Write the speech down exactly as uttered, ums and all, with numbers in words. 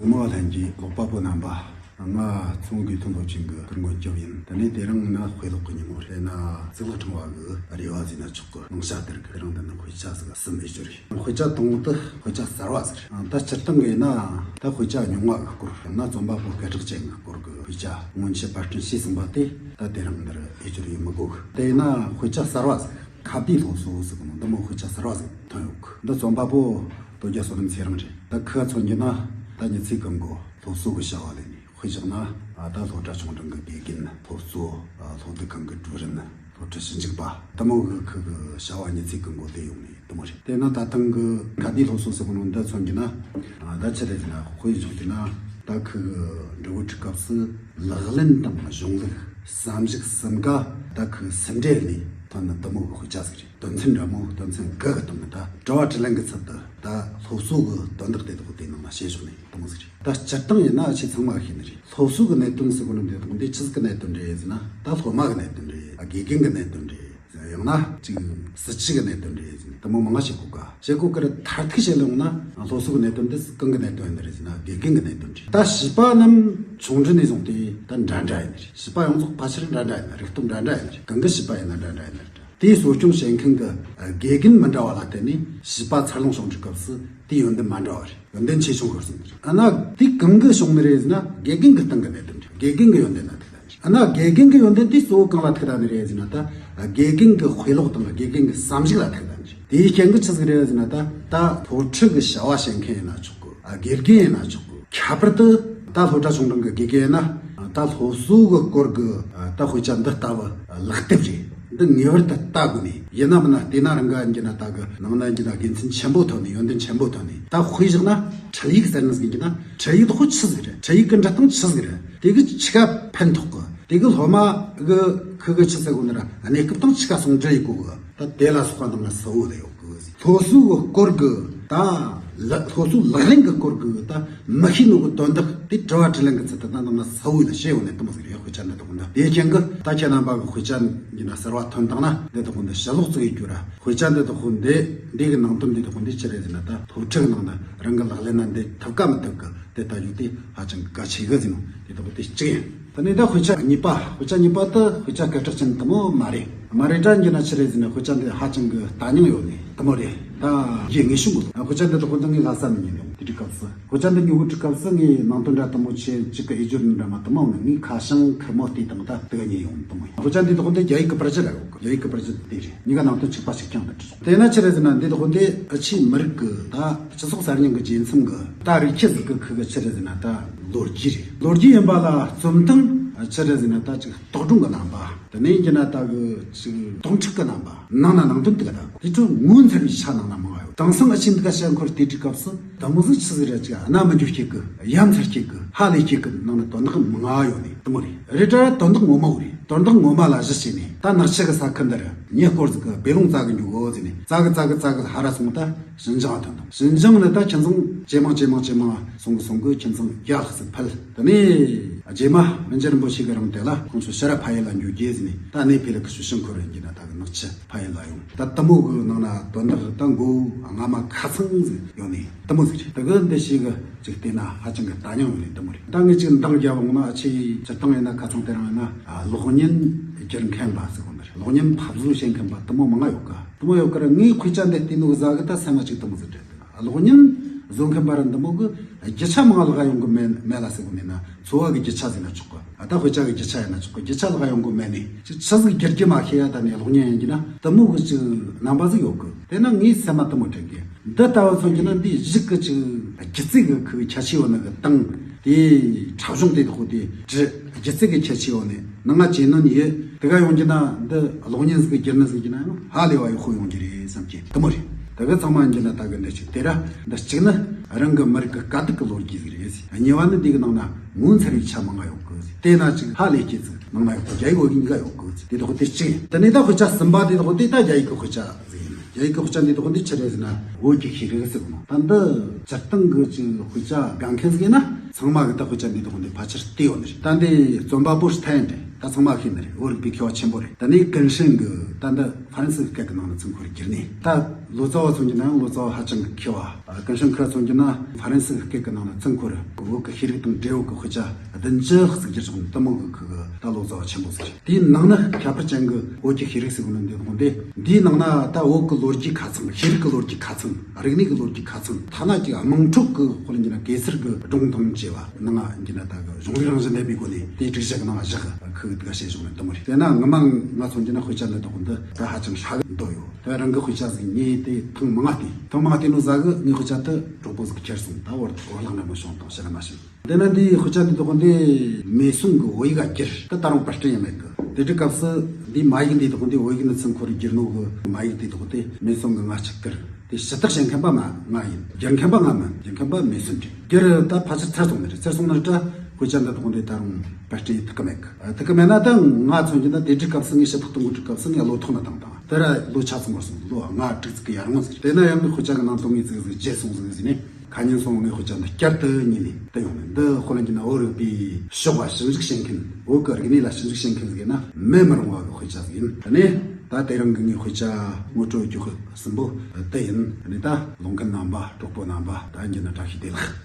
གོང་མ་ལྷན་རྒྱས་ཀློག་པ་པོ་རྣམ་པ། ང་ཚོང་དགེ་ཐོན་སློབ་ཆེན་གྱི་ཀུན་དགོན་སྐྱབས་ཡིན། དེ་ནས་དེ་རིང་ནི་དཔེ་ཀློག་གི་ཉིན་མོ་རེད། ན་གཙུག་ལག་ཕྲེང་བ་གི་རེ་བ་ཟེར་ན་ཆོག་གི། ནང་ཤ་དར་གི་རང་དེ་ནི་དཔེ་ཆ་ཟིག་གསུམ་ཨེ་ཅོ་རེད། དཔེ་ཆ་དང་པོ་དེ་དཔེ་ཆ་གསར་བ་ཟིག་རེད། ད་སྤྱིར་བཏང་གི་ཡིན་ན་ད་དཔེ་ཆ་རྙིང་བ་གི་སྐོར་ཡང་ན་རྩོམ་པ་པོ་སྐད་གྲགས་ཅན་གི་སྐོར་གི་དཔེ་ཆ་སྔོན་ཆད་པར་སྐྲུན་བྱས་ཟིན་པ་དེ། ད་དེ་རིང་འདིར་ཨེ་ཅོ་རེད་མི་དགོས་གི། དེ་ཡིན་ན་དཔེ་ཆ་གསར་བ་ཟིག་ཁ་བརྡའི་སློབ་གསོ་ཟེར་གི་ནོ་འདི་མོ་དཔེ་ཆ་གསར་བ་ཟིག་ཐོན་ཡོད་གི། འདི་རྩོམ་པ་པོ་དོལ་རྒྱལ་བསོད་ནམས་ཚེ་རིང་རེད། ད་ཁོས་མཚོན་རྒྱུ་ན་ད་མི་ཚེ་གང་གི་སློབ་གསོ་གི་བྱ་བ་ལས་ནས། དཔེ་བཞག་ན་ད་སློབ་གྲྭ་ཆུང་འབྲིང་གི་དགེ་རྒན། སློབ་གཙོ། སློབ་སྡུད་ཁང་གི་ཀྲུའུ་རིན། སློབ་ཁྲིད་ཞིབ་འཇུག་པ། དེ་མོ་གི་ཁུ་གི་བྱ་བ་མི་ཚེ་གང་གི་ལས་ཡོང་ནས་དེ་མོ་རེད། དེ་ན་ད་ཐེངས་གི་ཁ་བརྡའི་སློབ་གསོ་ཟེར་གི་ནོ་འདི་མཚོན་རྒྱུ་ན། ད་ཆི་རེད་ཟེར་ན་དཔེ་བཞག་རྒྱུ་ན་ད་ཁུ་གི་འབྲི་འགོ་ཁྲིད་སྐབས་སུ་ལག་ལེན་དང་གཞུང་ལུགས། བསམ་གཞིག་གསུམ་ཀ་ད་ཁུ་ཟིན་བྲིས་ནས་ཐོན་ནི་འདི་མོ་གི་དཔེ་ཆ་ཟིག་རེད། དོན་ཚན་འདྲ་མོ་དོན་ཚན་དགུ་གི་སྟེང་ནས་ད་དྲི་བ་དྲིས་ལན་གི་ཚུལ་དུ་ད་སློབ་གསོ་གི་དོན་དག་དེ་དག་དེ་ནང་ལ་བཤད་ཕྱོགས་ནས་འདི་མོ་ཟིག་རེད། ད་སྤྱིར་བཏང་ཡིན་ན་ཆེ་ཚང་མ་ཤེས་ནི་རེད། སློབ་གསོ་གི་གནད་དོན་ཟེར་གོ་ནི་འདི་དག་འདི་ཆི་ཟིག་གི་གནད་དོན་རེད་ཟེར་ན། ད་སློབ་མ་གི་གནད་དོན་རེད། དགེ་རྒན་གི་གནད་དོན་རེད། ཡང་ན་ཅིག་སྲིད་སྤྱི་གི་གནད་དོན་རེད་ཟེར་ནས་དེ་མོ་མང་ང་བཤད་གོ་ག། བཤད་གོ་གི་རེད། མཐར་ཐུག་བཤད་ལ་ཡོང་ན་སློབ་གསོ་གི་གནད་དོན་འདི་གང་གི་གནད་དོན་ཡིན་ནི་རེད་ཟེར་ན་དགེ་རྒན་གི་གནད་དོན་རེད། ད་བྱིས་པ་རྣམས་ཆུང་འདྲིས་ནས་བཟུང་སྟེ་ད་འདྲ་འདྲ་ཡིན་ནི་རེད། བྱིས་པ་ཡོངས་རྫོགས་ཕལ་ཆེར་འདྲ་འདྲ་ཡིན་ནི་རེད། རིག་སྟོབས་འདྲ་འདྲ་ཡིན་ནི་རེད། གང་གི་བྱིས་པ་ཡིན་ན་འདྲ་འདྲ་ཡིན་ནི་རེད། དེའི་གསོ་སྐྱོང་བྱེད་མཁན་གྱི་དགེ་རྒན་མི་འདྲ་བ་ལ་བརྟེན་ནས་བྱིས་པ་འཚར་ལོངས་བྱུང་དུས་སྐབས་སུ་དེའི་ཡོན་ཏན་མ་འདྲ་བ་རེད། ཡོན་ཏན་ཆེ་ཆུང་ཤོར་སོང་ཟེར། ཨ་ན་དེ་གང་གི་བྱུང་ནི་རེད་ཟེར་ན་དགེ་རྒན་གྱི་སྟེང་གི་གནད་དོན་རེད། དགེ་རྒན་གྱི་ཡོན་ཏན་ལ་ཐུག་ད་ནི་རེད། ཨ་ན་དགེ་རྒན་གྱི་ཡོན་ཏན་དེ་གཙོ་བོ་གང་ལ་ཐུག་ད་ནི་རེད་ཟེར་ན། ད་དགེ་རྒན་གྱི་དཔེ་ཀློག་དང་དགེ་རྒན་གྱི་བསམ་གཞིག་ལ་ཐུག་ད་ནི་རེད། དེའི་རྐྱེན་གྱིས་ཆི་ཟིག་རེད་ཟེར་ན། ད་ད་སློབ་ཁྲིད་ཀྱི་བྱ་བ་བྱེད་མཁན་ཡིན་ན་ཆོག་གི། ཨ་དགེ་རྒན་ཡིན་ན་ཆོག་གི། ཁྱད་པར་དུ་ད་སློབ་གྲྭ་ཆུང་འབྲིང་གི་དགེ་རྒན་ཡིན་ན་ད་སློབ་གསོ་གི་སྐོར་གྱི་ད་དཔེ་ཆ་འདི་ལྟ་བུ་ལག་དེབ་རེད། འདི་ངེས་པར་དུ་ལྟ་དགོས་ནས། ཡིན་ན་མིན་ན་བལྟས་ན་རང་ག་ཡིན་གྱི་ན་ད་གི་ནང་ན་ཡིན་གྱི་ན་དགེ་མཚན་ཆེན་པོ་ཐོན་ནས། ཡོན་ཏན་ཆེན་པོ་ཐོན་ནས། ད་དཔེ་བཞག་ན་འཕྲུལ་ཡིག་ཟེར་ནི་ཟིག་ཡིན་གྱི་ན། འཕྲུལ་ཡིག་དེ་ཁོ་ཆི་ཟིག་རེད། འཕྲུལ་ཡིག་གི་འབྲི་སྟངས་ཆི་ཟིག་རེད། དེ་གི་ཆི་ག་ཕན་ཐོགས་གི། དེ་གི་སློབ་མ་གི་ཁུ་གི་ཆི་ཟེར་གོ་ནི་ར། གནས་སྐབས་དང་ཆི་ག་ཟུང་འབྲེལ་ཡེད་གོ་གི། ད་དེ་ལ་སོགས་པ་ནང་ན་གསལ་བོ་ལ་ཡོད་གི། སློབ་གསོ་གི་སྐོར་གི་ད་ལ་སློབ་གསོ་ལག་ལེན་གི་སྐོར་གི་ད་མི་ཤེས་ནོ་གི་དོན་དག་དེ་དྲི་བ་དྲིས་ལན་གི་ཚུལ་དུ་ད་ནང་ན་གསལ་བོ་ལ་བཤད་ཡོད་ནི་དེ་མོ་ཟིག་རེད། དཔེ་ཆ་འདི་དག་འདི་དེའི་རྐྱེན་གི་ད་ཁྱེད་རྣམ་པ་གི་དཔེ་ཆ་འདི་ན་གསར་བ་ཐོན་བཏང་ན་འདི་དག་འདི་ཕྱི་ལོགས་བཙུགས་ཡེད་རྒྱུ་ར། དཔེ་ཆ་འདི་དག་འདི་འདི་གི་ནང་དོན་འདི་དག་འདི་ཆི་རེད་ཟེར་ན། ད་སློབ་ཁྲིད་ནང་ན་རང་གི་ལག་ལེན་ན་འདི་ཐུབ་ཀ་མི་ཐུབ་གི་དེ་ལྟ་རྒྱུ་དེ་ཧ་ཅང་གལ་ཆེ་གི་ཟེར་ནོ། དེ་ལྟ་བུ་དེ་གཅིག་ཡིན། དེ་ནས་ད་དཔེ་ཆ་གཉིས་པ། དཔེ་ཆ་གཉིས་པ་དེ་དཔེ་ཆ་སྐད་གྲགས་ཅན་དེ་མོ་མ་རེད། མ་རེད་དྲ་འགྱུར་ན་ཆི་རེད་ཟེར་ན། དཔེ་ཆ་འདི་ཧ་ཅང་གི་ལྟ་མྱོང་ཡོད་ནི་དེ་མོ་རེད། ད་རྒྱུས་ངེས་ཤོས་མོ། དཔེ་ཆ་འདི་དག་འདི་ངས་ལྷ་ས་ནས་ཉོས་ཡོང་། དེ་དུས་སྐབས་སུ་དཔེ་ཆ་འདི་ཉོ་གི་དུས་སྐབས་སུ་ངས་ནང་དོན་འདྲ་དེ་མོ་ཆེ་གཅིག་གི་ཨེ་འབྱོར་འདྲ་མ་དེ་མོ་ངས་ངས་ཁ་བྱང་ཁེར་མོ་བལྟས་དང་ད་དེ་ག་ཉོས་ཡོང་དེ་མོ་ཡིན། དཔེ་ཆ་འདི་དག་འདི་རྒྱ་ཡིག་གི་པར་ཆས་ར་ཡོད་གི། རྒྱ་ཡིག་གི་པར་ཆས་དེ་རེད། གཉིས་ཀ་ནང་དོན་གཅིག་པ་གཅིག་རྐྱང་དུ་བྲིས་སོང་། དེས་ན་ཆི་རེད་ཟེར་ན། འདི་དག་འདི་ཨ་ཆེ་མི་རིགས་ཀྱི་ད་སྤྱི་ཚོགས་གསར་རྙིང་གི་བརྗེད་མཚམས་ཀྱི་ད་རིག་ཁྱི་ཟིག་གི་ཁུ་གི་ཆི་རེད་ཟེར་ན་ད་ལོ་རྒྱུས་རེད། ལོ་རྒྱུས་ཡིན་པ་ལ་རྩོམ་སྟངས་ཆི་རེད་ཟེར་ན་ད་ཅིག་རྟོག་སྒྲུང་གི་རྣམ་པ། དེ་ནས་ཡིན་གྱི་ན་ད་གི་ཅིག་རྟོག་འཁྲུག་གི་རྣམ་པ། ནང་ན་ནང་དོན་དེ་ག་ད་དེ་ཚོ་ངོ་མཚར་བའི་ཆ་ནང་ན་མང་ང་ཡོད། དེང་སང་ཨ་ཆེ་འདི་ག་བཤད་འཁོར་དེ་དུས་སྐབས་སུ་ད་མོ་ཟིག་ཆི་ཟིག་རེད། ཅིག་རྣ་མི་འགྱུར་སྐྱེ་གི། ཡ་མཚར་སྐྱེ་གི། ཧ་ལས་སྐྱེ་གི་ནང་ན་དོན་དག་མང་ང་ཡོད་ནི་དེ་མོ་རེད། རེད་དྲ་དོན་དག་ངོ་མ་བོ་རེད། དོན་དག་ངོ་མ་ལ་གཞི་བྱས་ནས་ད་ནག་ཆུ་གི་ས་ཁུལ་འདི་རུ་ཉེ་སྐོར་ཟིག་གི་བེ་ལུང་རྩྭ་གི་འཇུག་གོ་ཟེར་ནས་རྩྭ་གི་རྩྭ་གི་རྩྭ་གི་ཧ་ར་སོང་ད་ཞིན་ཅང་ཐོན་དང་། ཞིན་ཅང་ནས་ད་ཁྱིམ་ཚང་ཇེ་མང་ཇེ་མང་ཇེ་མང་སོང་གི་སོང་གི་ཁྱིམ་ཚང་བརྒྱ་ལྷག་ཟིག་འཕེལ། དེ་ནས་རྗེས་མ་མི་འཇིགས་རིན་པོ་ཆེ་གི་རིང་དེ་ལ་ཁོང་ཚོ་ཕྱིར་ར་ཕ་ཡུལ་ལ་འགྱོ་རྒྱུ་ཟེར་ནས་ད་གནས་འཕེལ་གི་ཤུལ་ཤིང་འཁོར་ཡིན་གྱི་ན་ད་གི་ནག་ཆུ་ཕ་ཡུལ་ལ་ཡོང་། ད་དེ་མོ་གི་ནང་ན་དོན་དག་ད་མགོ་བོ་རྔ་མ་ཁ་ཚང་ཟིག་ཡོད་ནས་དེ་མོ་ཟིག་རེད། ད་གི་འདི་ཞིག་གི་ཅིག་བལྟས་ན་ཧ་ཅང་གི་ལྟ་མྱོང་ཡོད་ནས་དེ་མོ་རེད། ད་ངས་ཅིག་འདང་རྒྱབ་འོང་ན་ཨ་ཆེ་སྤྱིར་བཏང་ཡིན་ན་ཁ་ཚང་དེ་རང་ཡིན་ན་ཨ་གློག་བརྙན་སྒྱུར་མཁན་པ་ཟེར་གོ་ནི་རེད། གློག་བརྙན་ཕབ་བཟོ་བྱེད་མཁན་པ་དེ་མོ་མང་ང་ཡོད་ག། དེ་མོ་ཡོད་ག་ར་ངས་དཔེ་ཆ་འདི་བལྟས་ནོ་གི་ཟ་གི་ད་སེམས་ལ་ཅིག་དེ་མོ་ཟིག་རེད། གློག་བརྙན་བཟོ་མཁན་པ་ར་འདི་མོ་གི་རྒྱུ་ཆ་མང་ང་ལག་ཡོང་གི་མེད་མེད་ལ་ཟེར་གོ་ནི་ན། འཚོ་བ་གི་རྒྱུ་ཆ་ཟེར་ན་ཆོག་གི། ཨ་ད་དཔེ་ཆ་གི་རྒྱུ་ཆ་ཡིན་ན་ཆོག་གི། རྒྱུ་ཆ་ལག་ཡོང་གི་མེད་ནས་ཅིག་ཆི་ཟིག་བསྒྱུར་རྒྱུ་མ་ཤེས་ཡ། ད་ནས་གློག་བརྙན་ཡིན་གྱི་ན་དེ་མོ་གི་ཅིག་རྣམ་པ་ཟིག་ཡོད་གི། དེ་ན་ངའི་སེམས་མ་དེ་མོ་དྲན་གི། འདི་ལྟ་བུ་མཚོན་གྱི་ན་འདི་གཞུག་གི་ཅིག་སྒྱུ་རྩལ་གི་ཁུ་ཁྱད་ཆོས་ཡོད་ནི་གི་སྟེང་དེ་འཁྲབ་གཞུང་དེ་དག་དེ་བྲི། སྒྱུ་རྩལ་གི་ཁྱད་ཆོས་ཡོད་ནི་ནང་ང་ཇེ་ནོན་ཡོད། དེ་ག་ཡོང་གྱི་ན་འདི་གློག་བརྙན་ཟིག་གི་བསྒྱུར་ནི་ཟིག་གི་ན་ཡང་ཧ་ལས་པ་ཡག་པོ་ཡོང་གི་རེད་བསམ་གྱི་དེ་མོ་རེད། དེ་ག་ཚང་མ་ཡིན་གྱི་ན་ད་གི་འདི་ཅིག་དེ་ར་འདི་གཅིག་ནི་རང་གི་མི་རིགས་གི་དཀའ་སྡུག་གི་ལོ་རྒྱུས་ཟིག་རེད། གཉིས་པ་ནི་འདི་གི་ནང་ན་ངོ་མཚར་བའི་ཆ་མང་ང་ཡོད་གི། དེ་ན་ཅིག་ཧ་ལས་སྐྱེ་ཚིག་ནང་ན་ཡོད་གི། རྒྱ་ཡིག་བོད་ཡིག་གཉིས་ཀ་ཡོད་གི། དེ་དག་དེ་གཅིག་ཡིན། དེ་ནས་ད་དཔེ་ཆ་གསུམ་པ་དེ་དག་དེ་ད་རྒྱ་ཡིག་གི་དཔེ་ཆ་ཟིག་ཡིན། རྒྱ་ཡིག་གི་དཔེ་ཆ་འདི་དག་འདི་ཆི་རེད་ཟེར་ན་བོད་ཀྱི་ཤེས་རིག་ཟེར་གི་མོ། ད་འདི་སྤྱིར་བཏང་གི་ཅིག་དཔེ་ཆ་དགའ་མཁན་ཟིག་ཡིན་ན་ ཚང་མ་གི་ད་དཔེ་ཆ་འདི་དག་འདི་ཕལ་ཆེར་བལྟས་ཡོད་ནི་རེད། ད་འདི་རྩོམ་པ་པོ་ཧྲི་ཐན་རེད། ད་ཚང་མ་ཤེས་ནི་རེད། བོད་རིག་པའི་མཁས་པ་ཆེན་པོ་རེད། ད་ནི་ཀུན་ཧྲེང་གི་ད་འདི་ཧྥ་རན་སི་གི་སྐད་གི་ནང་ལ་ཚིག་འཁོར་བསྒྱུར་ནས། ད་ལོ་ཙཱ་བ་མཚོན་རྒྱུ་ན་ཡང་ལོ་ཙཱ་བ་ཧ་ཅང་གི་མཁས་པ། ཀུན་ཧྲེང་ཁི་མཚོན་རྒྱུ་ན་ཧྥ་རན་སི་གི་སྐད་གི་ནང་ལ་ཚིག་འཁོར་བོད་གི་ཤེས་རིག་དང་འབྲེལ་ཡོད་གི་དཔེ་ཆ་བདུན་ཅུ་ཙམ་བསྒྱུར་བཞག་ནི་དེ་མོ་གི་ཁུ་གི་ད་ལོ་ཙཱ་བ་ཆེན་པོ་ཟིག་རེད། དེའི་ནང་ན་ཁྱད་པར་ཅན་གྱི་བོད་ཀྱི་ཤེས་རིག་ཟེར་གོ་ནོ་འདི་དགོངས་ཏེ། འདིའི་ནང་ན་ད་བོད་ཀྱི་ལོ་རྒྱུས་ཁ་ཚང་། ཤེས་རིག་གི་ལོ་རྒྱུས་ཁ་ཚང་། རིག་གནས་ཀྱི་ལོ་རྒྱུས་ཁ་ཚང་། ཐ་ན་ཅིག་དམངས་ཁྲོད་ཀྱི་དཔེར་ན་གེ་སར་གྱི་སྒྲུང་དང་བཅས་པ་ནང་ང་འདི་ན་ད་གི་གཞུང་ལུགས་རང་བཞིན་ལྡན་པའི་སྒོ་ནས་དེའི་སྒྲིག་གཞི་གི་ནང་བཞག་ཁུ་གི་དགའ་བྱེད་གཞུང་ལ་འདི་མོ་རེད། དེས་ན་ངོ་མ་ང་མཚོན་རྒྱུ་ན་དཔེ་ཆ་འདི་དག་འདི་ད་ཧ་ཅང་ཧྲ་གི་འདོད་ཡོད། དེ་རང་གི་དཔེ་ཆ་ཟིག་ངས་དེ་ཐེངས་མང་ང་བལྟས། ཐེངས་མང་ང་བལྟས་ནོ་ཟ་གི་ངའི་དཔེ་ཆ་དེ་གྲོགས་པོ་ཟིག་ཁྱེར་སོང་། ད་བར་བར་ལག་འདྲ་མོ་བྱུང་དང་ཕྱི་ལ་མ་ཕྱིན། དེ་ན་འདིའི་དཔེ་ཆ་འདི་དག་འདི་མེ་སོང་གི་བོད་ཡིག་ག་བསྒྱུར། ད་ད་རུང་པར་སྐྲུན་ཡང་མེད་གི། དེ་དུས་སྐབས་སུ་འདིའི་མ་ཡིག་འདི་དག་འདི་བོད་ཡིག་ནས་ཚུར་འཁོར་བསྒྱུར་ནོ་གི་མ་ཡིག་འདི་དག་འདི་མེ་སོང་གི་ང་གཅིག་བསྒྱུར། དེ་ཞུ་དག་བྱེད་མཁན་པ་མ་ང་ཡིན། བསྒྱུར་མཁན་པ་ང་མིན། བསྒྱུར་མཁན་པ་མེ་སོང་རེད། བསྒྱུར་ད་ཕལ་ཆེར་ཚར་སོང་ནི་རེད། ཚར་སོང་ནི་རེད་ད། དཔེ་ཆ་འདི་དག་འདི་ད་རུང་པར་སྐྲུན་ཐུབ་གི་མེད་གི། ཐུབ་གི་མེད་ན་ད་ང་མཚོན་རྒྱུ་ན་དེ་དུས་སྐབས་སུ་ངས་ཞུ་དག་གཏོང་གི་དུས་སྐབས་སུ་ངས་བློ་ཐོག་ན་བཏང་བཏང་། དེ་ར་ལོ་ཆ་ཚང་བར་སོང་། ལོ་ལྔ་དྲུག་ཙམ་གི་ཡར་སྔོན་ཟིག་རེད། དེ་ན་ཡང་ངས་དཔེ་ཆ་གི་ནང་དོན་ངོས་ཙིག་ཟིག་བརྗེད་སོང་ཟིག་ཟེར་ནས། ཁ་ཉིན་སོང་ངས་དཔེ་ཆ་འདི་བསྐྱར་དུ་ཉིད་ནས་བཏོན་ཡོང་ནས། འདི་དཔེ་ལ་འགྱུར་ན་བོད་རིག་པའི་ཕྱོགས་ལ་ཞིབ་འཇུག་བྱེད་མཁན། བོད་ཀྱི་རིག་གནས་ལ་ཞིབ་འཇུག་བྱེད་མཁན་ཟིག་ཡིན་ན་མེད་མི་རུང་བ་གི་དཔེ་ཆ་ཟིག་ཡིན། དེ་ནས་ད་དེ་རིང་གི་ངའི་དཔེ་ཆ་ངོ་སྤྲོད་རྒྱུ་གསུམ་པོ་དེ་ཡིན། དེ་ནས་ད་ལོ་མཁན་རྣམ་པ། གྲོགས་པོ་རྣམ་པ། ད་འགྱུར་ན་བཀྲ་ཤིས་བདེ་ལེགས།